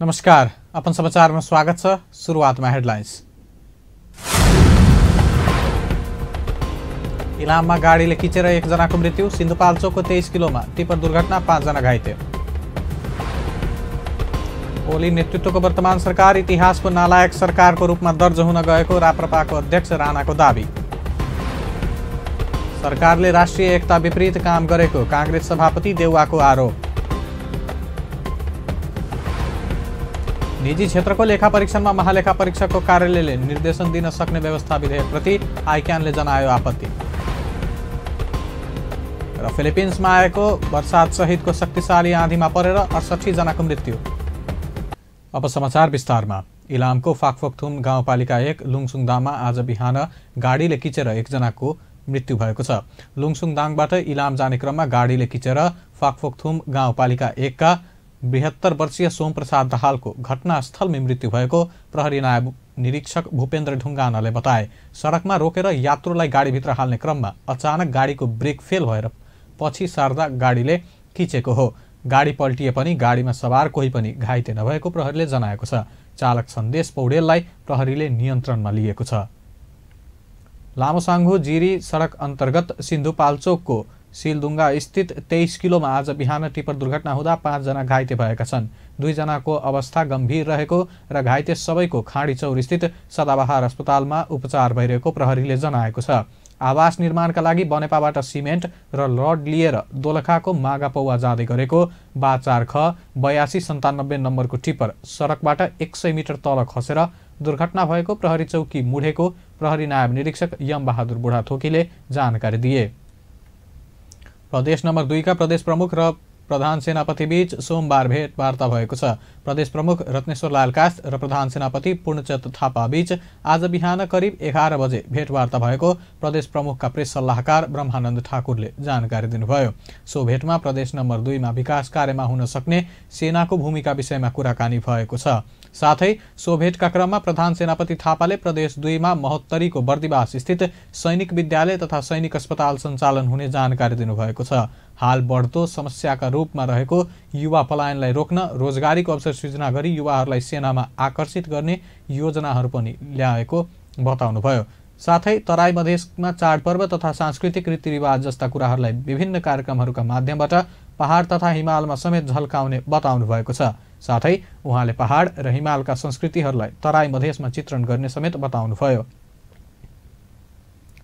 नमस्कार, अपन समाचारमा स्वागत छ। सुरुवातमा हेडलाइन्स। इलाममा गाडीले किचेर एकजनाको मृत्यु, सिन्धुपाल्चोकको 23 किलोमा टिपर दुर्घटना, 5 जना घाइते। ओली नेतृत्वको वर्तमान सरकार इतिहासको नालायक सरकारको रूपमा दर्ज हुन गएको राप्रपाको अध्यक्ष राणाको दाबी। सरकारले राष्ट्रिय एकता विपरीत काम गरेको कांग्रेस सभापति देउवाको आरोप। निजी क्षेत्रको लेखा परीक्षणमा महालेखा परीक्षकको कार्यालयले निर्देशन दिन सक्ने व्यवस्था विधेयकप्रति आइक्यानले जनायो आपत्ति। र फिलिपिन्समा आएको वर्षात सहितको शक्तिशाली आँधीमा परेर 68 जनाको मृत्यु। अब समाचार विस्तारमा। इलामको फाकफोकथुम गाउँपालिका 1 लुङसुङदाङमा आज बिहान गाडीले किचेर एकजनाको मृत्यु भएको छ। लुङसुङदाङबाट इलाम जाने क्रममा गाडीले किचेर फाकफोकथुम गाउँपालिका 1 का 72 वर्षीय सोमप्रसाद दाहालको घटनास्थलमै मृत्यु भएको प्रहरी नायब निरीक्षक भूपेन्द्र ढुङ्गानाले बताए। सडकमा रोकेर यात्रुलाई गाडीभित्र हाल्ने क्रममा अचानक गाडीको ब्रेक फेल भएर पछि सार्दा गाडीले किचेको हो। गाडी पल्टिए पनि गाडीमा सवार कोही पनि घाइते नभएको प्रहरीले जनाएको छ। चालक सन्देश पौडेललाई प्रहरीले नियन्त्रणमा लिएको छ। लामोसाङ्गु जिरी सडक अन्तर्गत सिन्धुपाल्चोकको सिलदुङ्गा स्थित 23 किलोमा आज बिहान टिपर दुर्घटना हुँदा 5 जना घाइते भएका छन्। 2 जनाको अवस्था गम्भीर रहेको र घाइते सबैको खाँडीचौर स्थित सदाबहार अस्पतालमा उपचार भइरहेको प्रहरीले जनाएको छ। आवास निर्माणका लागि बनेपाबाट सिमेन्ट र रड लिएर दोलखाको मागापौवा जाँदै गरेको बा4 ख 8297 नम्बरको टिपर सडकबाट 100 मिटर तल खसेर दुर्घटना भएको प्रहरी चौकी मुढेको प्रहरी नायब निरीक्षक यम बहादुर बुढाथोकीले जानकारी दिए। प्रदेश नम्बर 2 का प्रदेश प्रमुख र प्रधान सेनापति बीच सोमबार भेटवार्ता भएको छ। प्रदेश प्रमुख रत्नेश्वर लाल कास्त र प्रधान सेनापति पूर्णचन्द्र थापा बीच आज बिहान करिब 11 बजे भेटवार्ता भएको प्रदेश प्रमुखका प्रेस सल्लाहकार ब्रह्मानन्द ठाकुरले जानकारी दिनुभयो। सो भेटमा प्रदेश नम्बर 2 मा विकास कार्यमा हुन सक्ने सेनाको भूमिका विषयमा कुराकानी भएको छ। साथै सो भेटका क्रममा प्रधान सेनापति थापाले प्रदेश 2 मा महोत्तरीको बर्दिवास स्थित सैनिक विद्यालय तथा सैनिक अस्पताल सञ्चालन हुने जानकारी दिनुभएको छ। हाल बढ्दो समस्याका रूपमा रहेको युवा पलायनलाई रोक्न रोजगारीको अवसर सृजना गरी युवाहरूलाई सेनामा आकर्षित गर्ने योजनाहरू पनि ल्याएको बताउनुभयो। साथै तराई मधेसमा चाडपर्व तथा सांस्कृतिक रीतिरिवाज जस्ता कुराहरूलाई विभिन्न कार्यक्रमहरूका माध्यमबाट पहाड तथा हिमालमा समेत झल्काउने बताउनु भएको छ। साथै उहाँले पहाड र हिमालका संस्कृतिहरूलाई तराई मधेसमा चित्रण गर्ने समेत बताउनुभयो।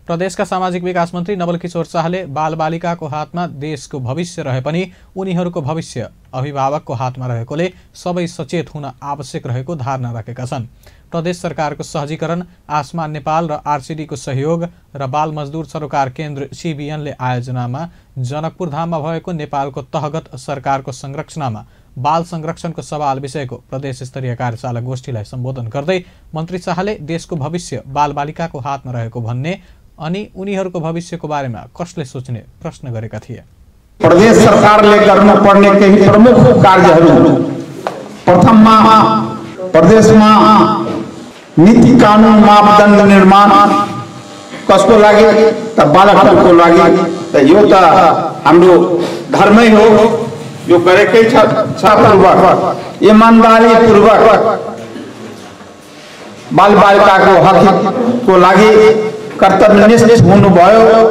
प्रदेशका सामाजिक विकास मन्त्री नवलकिशोर शाहले बालबालिकाको हातमा देशको भविष्य रहे पनि उनीहरूको भविष्य अभिभावकको हातमा रहेकोले सबै सचेत हुन आवश्यक रहेको धारणा राखेका छन्। प्रदेश सरकारको सहजीकरण, आसमान नेपाल र आरसीडीको सहयोग र बाल मजदुर सरोकार केन्द्र सीबीएनले आयोजनामा जनकपुर धाममा भएको नेपालको तहगत सरकारको संरचनामा बाल संरक्षणको सवाल विषयको प्रदेश स्तरीय कार्यशाला गोष्ठीलाई सम्बोधन गर्दै मन्त्री शाहले देशको भविष्य बालबालिकाको हातमा रहेको भन्ने अनि उनीहरूको भविष्यको बारेमा कसले सोच्ने प्रश्न गरेका थिए। प्रदेश सरकारले गर्नुपर्ने केही प्रमुख कार्यहरू, प्रथममा प्रदेशमा नीति कानुन मापदण्ड निर्माण कसको लागि त बालकहरूको लागि। त यो त हाम्रो धर्मै हो, यो गरेकै छ पूर्वक इमानदारी पूर्वक बालबालिकाको हकको लागि कर्तव्यनिष्ठ हुनुभयो।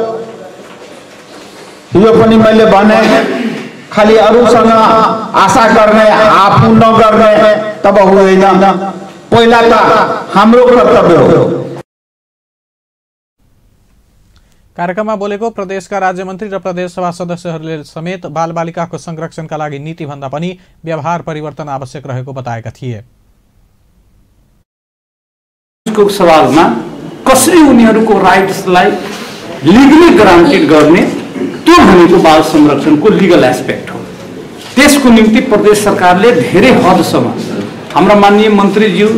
यो पनि मैले भने खाली अरूसँग आशा गर्ने आफू नगर्ने तब हुँदैन, पहिला त हाम्रो कर्तव्य हो। कार्यक्रममा बोलेको प्रदेशका राज्यमन्त्री र प्रदेशसभा सदस्यहरूले समेत बालबालिकाको संरक्षणका लागि नीतिभन्दा पनि व्यवहार परिवर्तन आवश्यक रहेको बताएका थिए। सवालमा कसरी उनीहरूको राइट्सलाई लिगली ग्रान्टेड गर्ने, त्यो भनेको बाल संरक्षणको लिगल एस्पेक्ट हो। त्यसको निम्ति प्रदेश सरकारले धेरै हदसम्म, हाम्रा माननीय मन्त्रीज्यू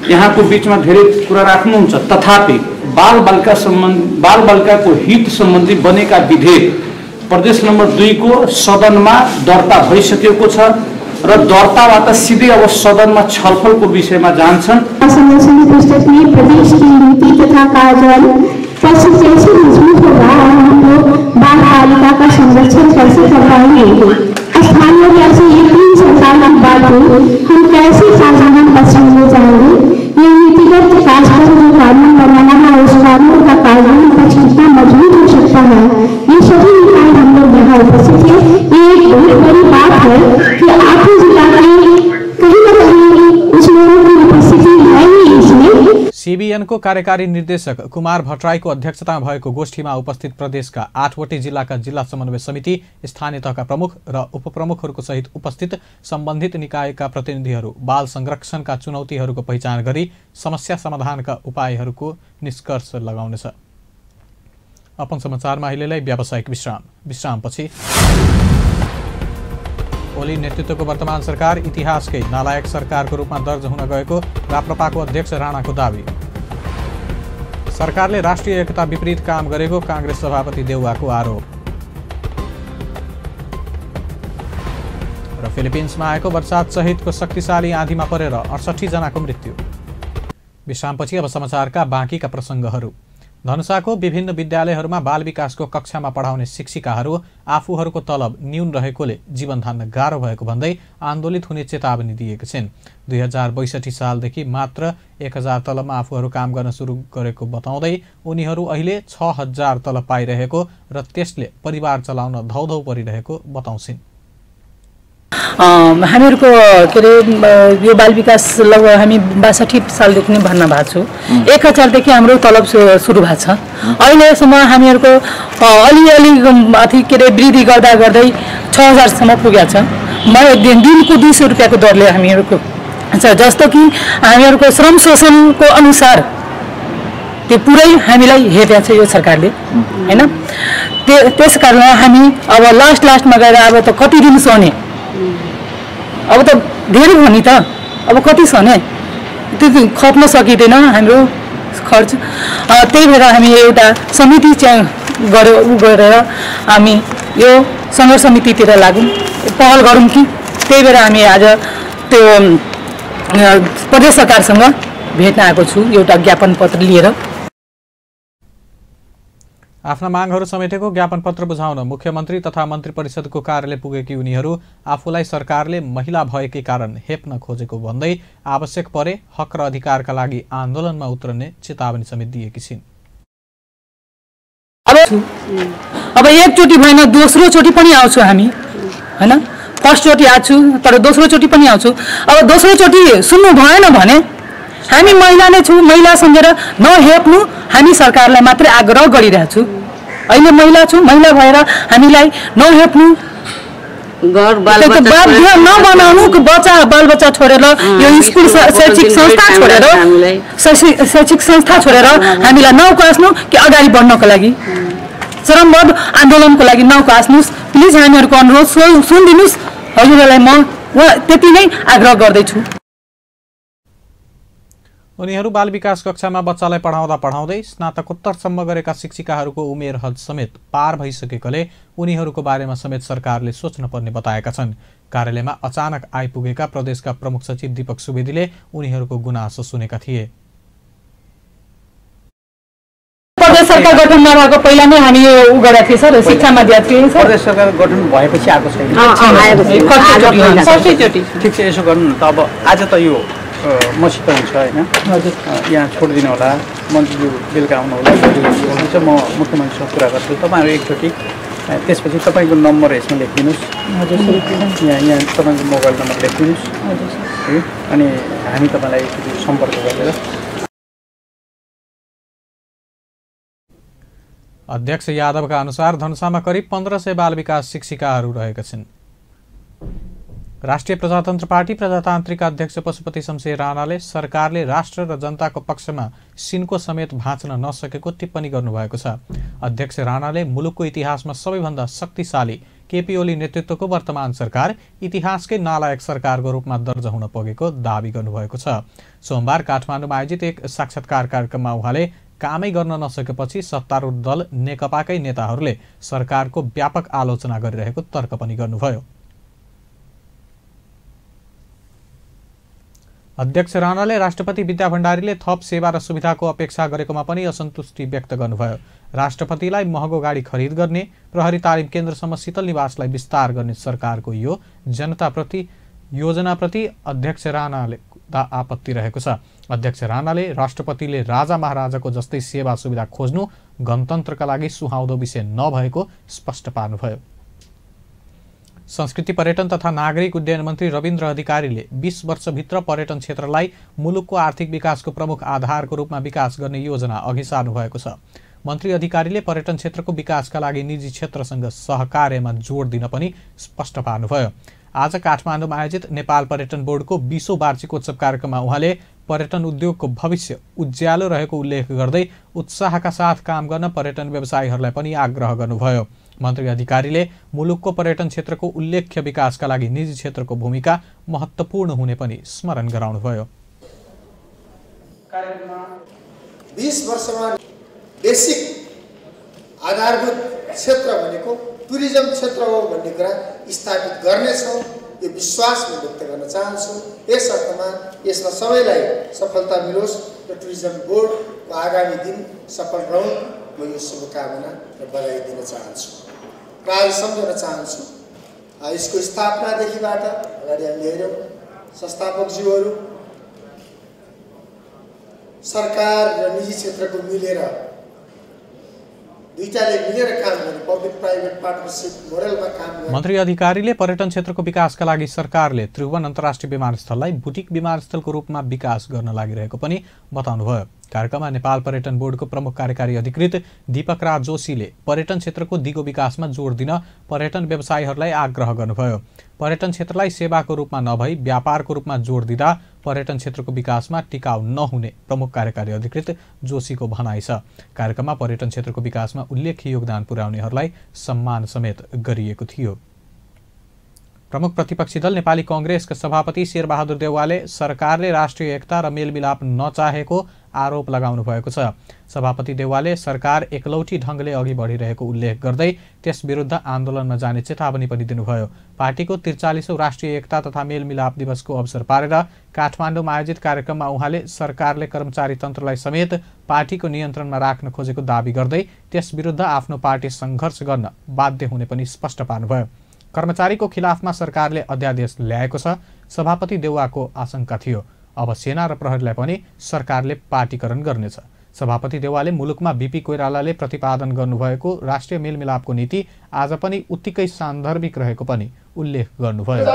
यहाँको बिचमा धेरै कुरा राख्नुहुन्छ, तथापि बालबालिकाको हित सम्बन्धी बनेका विधेयक प्रदेश नम्बर 2 को सदनमा दर्ता भइसकेको छ र दर्ताबाट सिधै अब सदनमा छलफलको विषयमा जान्छन्। संरक्षण पुस्तक में प्रदेश की नीति तथा कार्यबल कैसे मजबूत होगा, बाल बालिका का संरक्षण कैसे करवाएंगे, स्थानीय जैसे ये 3 सरकार की बात हो, हम कैसे युनियनको कार्यकारी निर्देशक कुमार भट्टराईको अध्यक्षतामा भएको गोष्ठीमा उपस्थित प्रदेशका 8वटै जिल्लाका जिल्ला समन्वय समिति, स्थानीय तहका प्रमुख र उपप्रमुखहरूको सहित उपस्थित सम्बन्धित निकायका प्रतिनिधिहरू बाल संरक्षणका चुनौतीहरूको पहिचान गरी समस्या समाधानका उपायहरूको निष्कर्ष लगाउनेछ। अपन समाचारमा अहिलेलाई व्यावसायिक विश्रामपछि ओली नेतृत्वको वर्तमान सरकार इतिहासकै नालायक सरकारको रूपमा दर्ज हुन गएको राप्रपाको अध्यक्ष राणाको दावी। सरकारले राष्ट्रिय एकता विपरीत काम गरेको कांग्रेस सभापति देउवाको आरोप। र फिलिपिन्समा आएको वर्षात सहितको शक्तिशाली आँधीमा परेर 68 जनाको मृत्यु। विश्रामपछि अब समाचारका बाँकीका प्रसङ्गहरू। धनुषाको विभिन्न विद्यालयहरूमा बाल विकासको कक्षामा पढाउने शिक्षिकाहरू आफूहरूको तलब न्यून रहेकोले जीवन धान्न गाह्रो भएको भन्दै आन्दोलित हुने चेतावनी दिएका छिन्। 2062 सालदेखि मात्र 1000 तलबमा आफूहरू काम गर्न सुरु गरेको बताउँदै उनीहरू अहिले 6000 तलब पाइरहेको र त्यसले परिवार चलाउन धौधौ परिरहेको बताउँछिन्। हामीहरूको के अरे यो बाल विकास लगभग हामी 62 सालदेखि नै भन्न भएको छु। 1000 हाम्रो तलब सुरु भएको छ। अहिलेसम्म हामीहरूको अलिअलि अथि के अरे वृद्धि गर्दा गर्दै 6000 सम्म पुगेको छ। दिनको 200 रुपियाँको दरले हामीहरूको छ। जस्तो कि हामीहरूको श्रम शोषणको अनुसार त्यो पुरै हामीलाई हेरेको छ यो सरकारले, हैन? त्यस कारण हामी अब लास्टमा गएर अब त कति दिन सहने, अब त धेरै भनी त अब कति सहने, त्यो खप्न सकिँदैन हाम्रो खर्च। त्यही भएर हामी एउटा समिति चाहिँ गरेर हामी यो सङ्घर्ष समितितिर लागौँ, पहल गरौँ कि। त्यही भएर हामी आज त्यो प्रदेश सरकारसँग भेट्न आएको छु एउटा ज्ञापन पत्र लिएर। आफ्ना मागहरू समेटेको ज्ञापन पत्र बुझाउन मुख्यमन्त्री तथा मन्त्री परिषदको कार्यालय पुगेकी उनीहरू आफूलाई सरकारले महिला भएकै कारण हेप्न खोजेको भन्दै आवश्यक परे हक र अधिकारका लागि आन्दोलनमा उत्रने चेतावनी समेत दिएकी छिन्। अब एकचोटि भएन, दोस्रो चोटि पनि आउँछु हामी, हैन? फर्स्ट चोटि आउँछु तर दोस्रो चोटि पनि आउँछु। अब दोस्रो चोटि सुन्नु भएन भने हामी महिला नै छौँ, महिला सम्झेर नहेप्नु हामी सरकारलाई मात्रै आग्रह गरिरहेको छु। अहिले महिला छौँ, महिला भएर हामीलाई नहेप्नु, बाध्य नबनाउनु। बालबच्चा छोडेर यो स्कुल शैक्षिक संस्था छोडेर हामीलाई नौकास्नु कि अगाडि बढ्नको लागि चरमबद्ध आन्दोलनको लागि नौकास्नुहोस्। प्लिज हामीहरूको अनुरोध सुनिदिनुहोस्। हजुरहरूलाई म त्यति नै आग्रह गर्दैछु। उनीहरू बाल विकास कक्षामा बच्चालाई पढाउँदै स्नातकोत्तरसम्म गरेका शिक्षिकाहरूको उमेर हद समेत पार भइसकेकोले उनीहरूको बारेमा समेत सरकारले सोच्न पर्ने बताएका छन्। कार्यालयमा अचानक आइपुगेका प्रदेशका प्रमुख सचिव दीपक सुवेदीले उनीहरूको गुनासो सुनेका थिए। प्रदेश सरकार गठन नभएको पहिला नै हामी उ गरेका थियौँ सर, शिक्षामा दिएको थियौँ। प्रदेश सरकार गठन भएपछि आएको छैन। ठिक छ, यसो गर्नु न त। अब आज त यो मसित हुन्छ होइन, यहाँ छोडिदिनु होला, मन्त्रीज्यू बेलुका आउनु होला, हुन्छ म मुख्यमन्त्रीसँग कुरा गर्छु। तपाईँहरू एकचोटि त्यसपछि तपाईँको नम्बर यसमा लेखिदिनुहोस्, यहाँ तपाईँको मोबाइल नम्बर लेखिदिनुहोस् है, अनि हामी तपाईँलाई एकचोटि सम्पर्क गरेर। अध्यक्ष यादवका अनुसार धनुषामा करिब 1500 बाल विकास शिक्षिकाहरू रहेका छन्। राष्ट्रिय प्रजातन्त्र पार्टी प्रजातान्त्रिक अध्यक्ष पशुपति शमशेर राणाले सरकारले राष्ट्र र जनताको पक्षमा सिनको समेत भाँच्न नसकेको टिप्पणी गर्नुभएको छ। अध्यक्ष राणाले मुलुकको इतिहासमा सबैभन्दा शक्तिशाली केपी ओली नेतृत्वको वर्तमान सरकार इतिहासकै नालायक सरकारको रूपमा दर्ज हुन पुगेको दावी गर्नुभएको छ। सोमबार काठमाडौँमा आयोजित एक साक्षात्कार कार्यक्रममा उहाँले कामै गर्न नसकेपछि सत्तारूढ दल नेकपाकै नेताहरूले सरकारको व्यापक आलोचना गरिरहेको तर्क पनि गर्नुभयो। अध्यक्ष राणाले राष्ट्रपति विद्या भण्डारीले थप सेवा र सुविधाको अपेक्षा गरेकोमा पनि असन्तुष्टि व्यक्त गर्नुभयो। राष्ट्रपतिलाई महँगो गाडी खरिद गर्ने, प्रहरी तालिम केन्द्रसम्म शीतल निवासलाई विस्तार गर्ने सरकारको यो योजनाप्रति अध्यक्ष राणाले आपत्ति रहेको छ। अध्यक्ष राणाले राष्ट्रपतिले राजा महाराजाको जस्तै सेवा सुविधा खोज्नु गणतन्त्रका लागि सुहाउँदो विषय नभएको स्पष्ट पार्नुभयो। संस्कृति पर्यटन तथा नागरिक उड्डयन मन्त्री रविन्द्र अधिकारीले 20 वर्षभित्र पर्यटन क्षेत्रलाई मुलुकको आर्थिक विकासको प्रमुख आधारको रूपमा विकास गर्ने योजना अघि सार्नु भएको छ। मन्त्री अधिकारीले पर्यटन क्षेत्रको विकासका लागि निजी क्षेत्रसँग सहकार्यमा जोड दिन पनि स्पष्ट पार्नुभयो। आज काठमाडौँमा आयोजित नेपाल पर्यटन बोर्डको 20औं वार्षिकोत्सव कार्यक्रममा उहाँले पर्यटन उद्योगको भविष्य उज्यालो रहेको उल्लेख गर्दै उत्साहका साथ काम गर्न पर्यटन व्यवसायीहरूलाई पनि आग्रह गर्नुभयो। मन्त्री अधिकारीले मुलुकको पर्यटन क्षेत्रको उल्लेख्य विकासका लागि निजी क्षेत्रको भूमिका महत्त्वपूर्ण हुने पनि स्मरण गराउनुभयो। कार्यक्रममा 20 वर्षमा बेसिक आधारभूत क्षेत्र भनेको टुरिज्म क्षेत्र हो भन्ने कुरा स्थापित गर्नेछौँ, यो विश्वास म व्यक्त गर्न चाहन्छु। यस अर्थमा यसमा सबैलाई सफलता मिलोस् र टुरिज्म बोर्डको आगामी दिन सफल रहून्, म यो शुभकामना र बधाई दिन चाहन्छु र आज सम्झन चाहन्छु। यसको स्थापनादेखिबाट अगाडि हामीले हेऱ्यौँ संस्थापकज्यूहरू सरकार र निजी क्षेत्रको मिलेर दुईटाले मिलेर काम गर्ने पब्लिक प्राइभेट पार्टनरशिप मोडलमा काम गर्ने। मन्त्री अधिकारीले पर्यटन क्षेत्रको विकासका लागि सरकारले त्रिभुवन अन्तर्राष्ट्रिय विमानस्थललाई बुटिक विमानस्थलको रूपमा विकास गर्न लागिरहेको पनि बताउनुभयो। कार्यक्रममा नेपाल पर्यटन बोर्डको प्रमुख कार्यकारी अधिकृत दीपक राज जोशीले पर्यटन क्षेत्रको दिगो विकासमा जोड दिन पर्यटन व्यवसायीहरूलाई आग्रह गर्नुभयो। पर्यटन क्षेत्रलाई सेवाको रूपमा नभई व्यापारको रूपमा जोड दिँदा पर्यटन क्षेत्रको विकासमा टिकाउ नहुने प्रमुख कार्यकारी अधिकृत जोशीको भनाइ छ। कार्यक्रममा पर्यटन क्षेत्रको विकासमा उल्लेख्य योगदान पुर्याउनेहरूलाई सम्मान समेत गरिएको थियो। प्रमुख प्रतिपक्षी दल नेपाली कांग्रेसका सभापति शेरबहादुर देउवाले सरकारले राष्ट्रिय एकता र मेलमिलाप नचाहेको आरोप लगाउनु भएको छ। सभापति देउवाले सरकार एकलौटी ढङ्गले अघि बढिरहेको उल्लेख गर्दै त्यस विरुद्ध आन्दोलनमा जाने चेतावनी पनि दिनुभयो। पार्टीको 43औं राष्ट्रिय एकता तथा मेलमिलाप दिवसको अवसर पारेर काठमाडौँमा आयोजित कार्यक्रममा उहाँले सरकारले कर्मचारी तन्त्रलाई समेत पार्टीको नियन्त्रणमा राख्न खोजेको दावी गर्दै त्यस विरुद्ध आफ्नो पार्टी सङ्घर्ष गर्न बाध्य हुने पनि स्पष्ट पार्नुभयो। कर्मचारीको खिलाफमा सरकारले अध्यादेश ल्याएको छ। सभापति देउवाको आशंका थियो अब सेना र प्रहरीलाई पनि सरकारले पार्टीकरण गर्नेछ। सभापति देउवाले मुलुकमा बीपी कोइरालाले प्रतिपादन गर्नुभएको राष्ट्रिय मेलमिलापको नीति आज पनि उत्तिकै सान्दर्भिक रहेको पनि उल्लेख गर्नुभयो।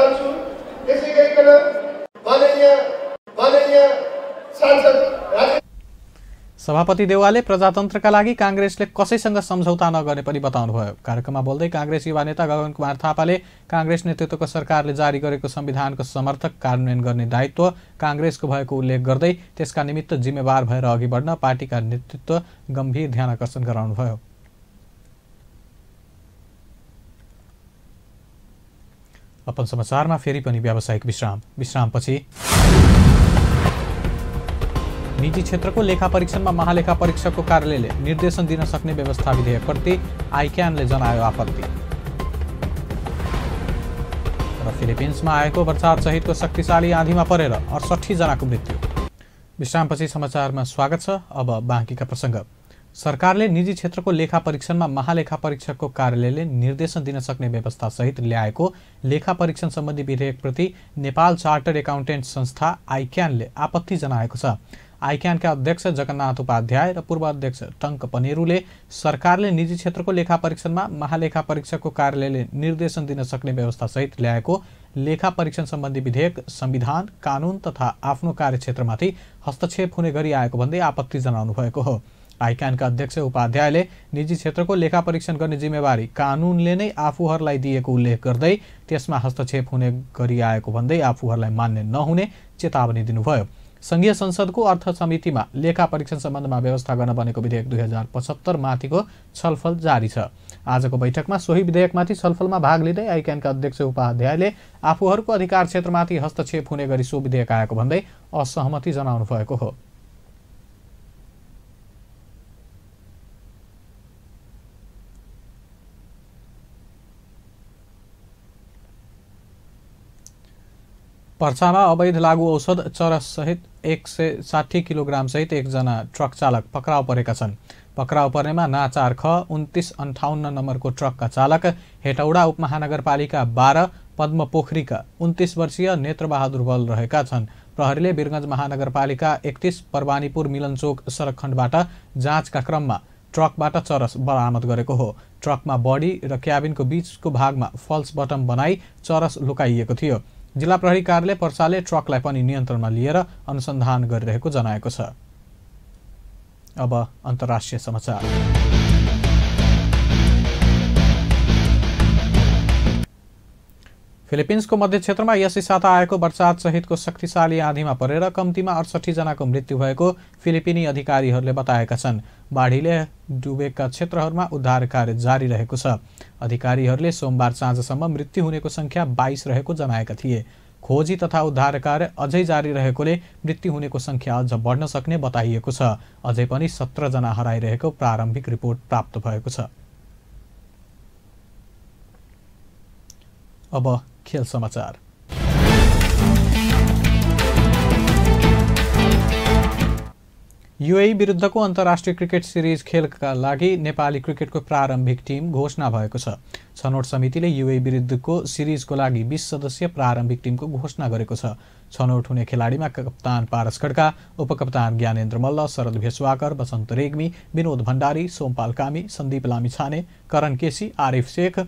सभापति देउवाले प्रजातन्त्रका लागि कांग्रेसले कसैसँग सम्झौता नगर्ने पनि बताउनुभयो। कार्यक्रममा बोल्दै कांग्रेस युवा नेता गगन कुमार थापाले कांग्रेस नेतृत्वको सरकारले जारी गरेको संविधानको समर्थक कार्यान्वयन गर्ने दायित्व कांग्रेसको भएको उल्लेख गर्दै त्यसका निमित्त जिम्मेवार भएर अघि बढ्न पार्टीका नेतृत्व गम्भीर ध्यानकर्षण गराउनुभयो। अपन समाचारमा फेरि पनि व्यावसायिक विश्रामपछि निजी क्षेत्रको लेखा परीक्षणमा महालेखा परीक्षकको कार्यालयले निर्देशन दिन सक्ने व्यवस्था विधेयकप्रति आइक्यानले जनायो आपत्ति। र फिलिपिन्समा आएको वर्षात सहितको शक्तिशाली आँधीमा परेर 68 जनाको मृत्यु। विश्रामपछि समाचारमा स्वागत छ। अब बाँकीका प्रसङ्ग। सरकारले निजी क्षेत्रको लेखा परीक्षणमा महालेखा परीक्षकको कार्यालयले निर्देशन दिन सक्ने व्यवस्था सहित ल्याएको लेखा परीक्षण सम्बन्धी विधेयकप्रति नेपाल चार्टर्ड एकाउन्टेन्ट संस्था आइक्यानले आपत्ति जनाएको छ। आइक्यानका अध्यक्ष जगन्नाथ उपाध्याय र पूर्व अध्यक्ष टङ्क पनेरूले सरकारले निजी क्षेत्रको लेखा परीक्षणमा महालेखा परीक्षकको कार्यालयले निर्देशन दिन सक्ने व्यवस्था सहित ल्याएको लेखा परीक्षण सम्बन्धी विधेयक संविधान, कानून तथा आफ्नो कार्यक्षेत्रमाथि हस्तक्षेप हुने गरी आएको भन्दै आपत्ति जनाउनु भएको हो। आइक्यानका अध्यक्ष उपाध्यायले निजी क्षेत्रको लेखा परीक्षण गर्ने जिम्मेवारी कानूनले नै आफूहरूलाई दिएको उल्लेख गर्दै त्यसमा हस्तक्षेप हुने गरी आएको भन्दै आफूहरूलाई मान्ने नहुने चेतावनी दिनुभयो। संघीय संसदको अर्थ समितिमा लेखा परीक्षण सम्बन्धमा व्यवस्था गर्न बनेको विधेयक 2075 माथिको छलफल जारी छ। आजको बैठकमा सोही विधेयकमाथि छलफलमा भाग लिँदै आइक्यानका अध्यक्ष उपाध्यायले आफूहरूको अधिकार क्षेत्रमाथि हस्तक्षेप हुने गरी सो विधेयक आएको भन्दै असहमति जनाउनु भएको हो। पर्सामा अवैध लागू औषध चरस सहित 160 किलोग्राम सहित एकजना ट्रक चालक पक्राउ परेका छन्। पक्राउ पर्नेमा नाचार ख 2958 नम्बरको ट्रकका चालक हेटौडा उपमहानगरपालिका 12 पद्मपोखरीका 29 वर्षीय नेत्रबहादुर बल रहेका छन्। प्रहरीले वीरगञ्ज महानगरपालिका 31 परवानीपुर मिलनचोक सडक खण्डबाट जाँचका क्रममा ट्रकबाट चरस बरामद गरेको हो। ट्रकमा बडी र क्याबिनको बीचको भागमा फल्स बटम बनाई चरस लुकाइएको थियो। जिल्ला प्रहरी कार्यालय पर्साले ट्रकलाई पनि नियन्त्रणमा लिएर अनुसन्धान गरिरहेको जनाएको छ। अब अन्तर्राष्ट्रिय समाचार। फिलिपिन्सको मध्य क्षेत्रमा यसै साता आएको वर्षात सहितको शक्तिशाली आँधीमा परेर कम्तीमा 68 जनाको मृत्यु भएको फिलिपिनी अधिकारीहरूले बताएका छन्। बाढीले डुबेका क्षेत्रहरूमा उद्धार कार्य जारी रहेको छ। अधिकारीहरूले सोमबार साँझसम्म मृत्यु हुनेको संख्या 22 रहेको जनाएका थिए। खोजी तथा उद्धार कार्य अझै जारी रहेकोले मृत्यु हुनेको संख्या अझ बढ्न सक्ने बताइएको छ। अझै पनि 17 जना हराइरहेको प्रारम्भिक रिपोर्ट प्राप्त भएको छ। अब खेल समाचार। यूएई विरुद्धको अन्तर्राष्ट्रिय क्रिकेट सिरिज खेलका लागि नेपाली क्रिकेटको प्रारम्भिक टिम घोषणा भएको छ। छनौट समितिले यूएई विरुद्धको सिरिजको लागि 20 सदस्यीय प्रारम्भिक टिमको घोषणा गरेको छ। छनौट हुने खेलाडीमा कप्तान पारस खड्का, उपकप्तान ज्ञानेन्द्र मल्ल, शरद भेषवाकर, बसन्त रेग्मी, विनोद भण्डारी, सोमपाल कामी, सन्दीप लामिछाने, करण केसी, आरिफ शेख,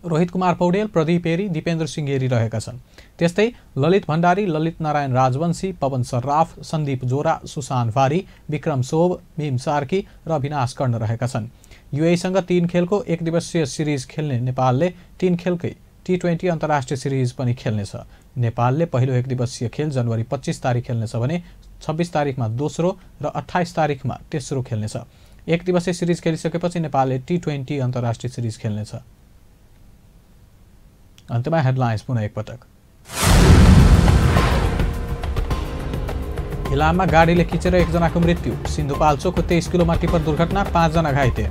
रोहित कुमार पौडेल, प्रदीप एरी, दीपेन्द्र सिंगेरी रहेका छन्। त्यस्तै ललित भण्डारी, ललित नारायण राजवंशी, पवन सर्राफ, सन्दीप जोरा, सुशान भारी, विक्रम सोभ, भीम सार्की र अविनाश कर्ण रहेका छन्। यूएईसँग 3 खेलको एक दिवसीय सिरिज खेल्ने नेपालले 3 खेलकै T20 अन्तर्राष्ट्रिय सिरिज पनि खेल्नेछ। नेपालले पहिलो एक दिवसीय खेल जनवरी 25 तारिक खेल्नेछ भने 26 तारिकमा दोस्रो र 28 तारिकमा तेस्रो खेल्नेछ। एक दिवसीय सिरिज खेलिसकेपछि नेपालले T20 अन्तर्राष्ट्रिय सिरिज खेल्नेछ। अन्तमा हेडलाइन्स पुनः एकपटक। इलाममा गाडीले खिचेर 1 जनाको मृत्यु। सिन्धुपाल्चोकको 23 किलोमा टिप्पर दुर्घटना, 5 जना घाइते।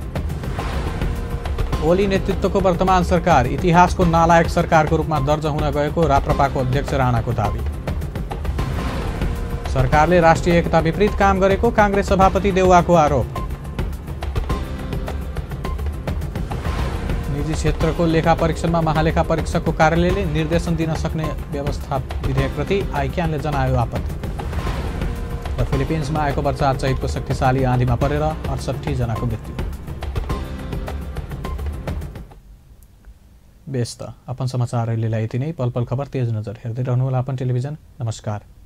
ओली नेतृत्वको वर्तमान सरकार इतिहासको नालायक सरकारको रूपमा दर्ज हुन गएको राप्रपाको अध्यक्ष राणाको दावी। सरकारले राष्ट्रिय एकता विपरीत काम गरेको कांग्रेस सभापति देउवाको आरोप। निजी क्षेत्रको लेखा परीक्षणमा महालेखा परीक्षकको कार्यालयले निर्देशन दिन सक्ने व्यवस्था विधेयकप्रति आइक्यानले जनायो आपत्ति। र फिलिपिन्समा आएको वर्षात सहितको शक्तिशाली आँधीमा परेर 68 जनाको मृत्यु। बेस त अपन समाचार अहिलेलाई यति नै। पल पल खबर तेज नजर हेर्दै रहनुहोला अपन टेलिभिजन। नमस्कार।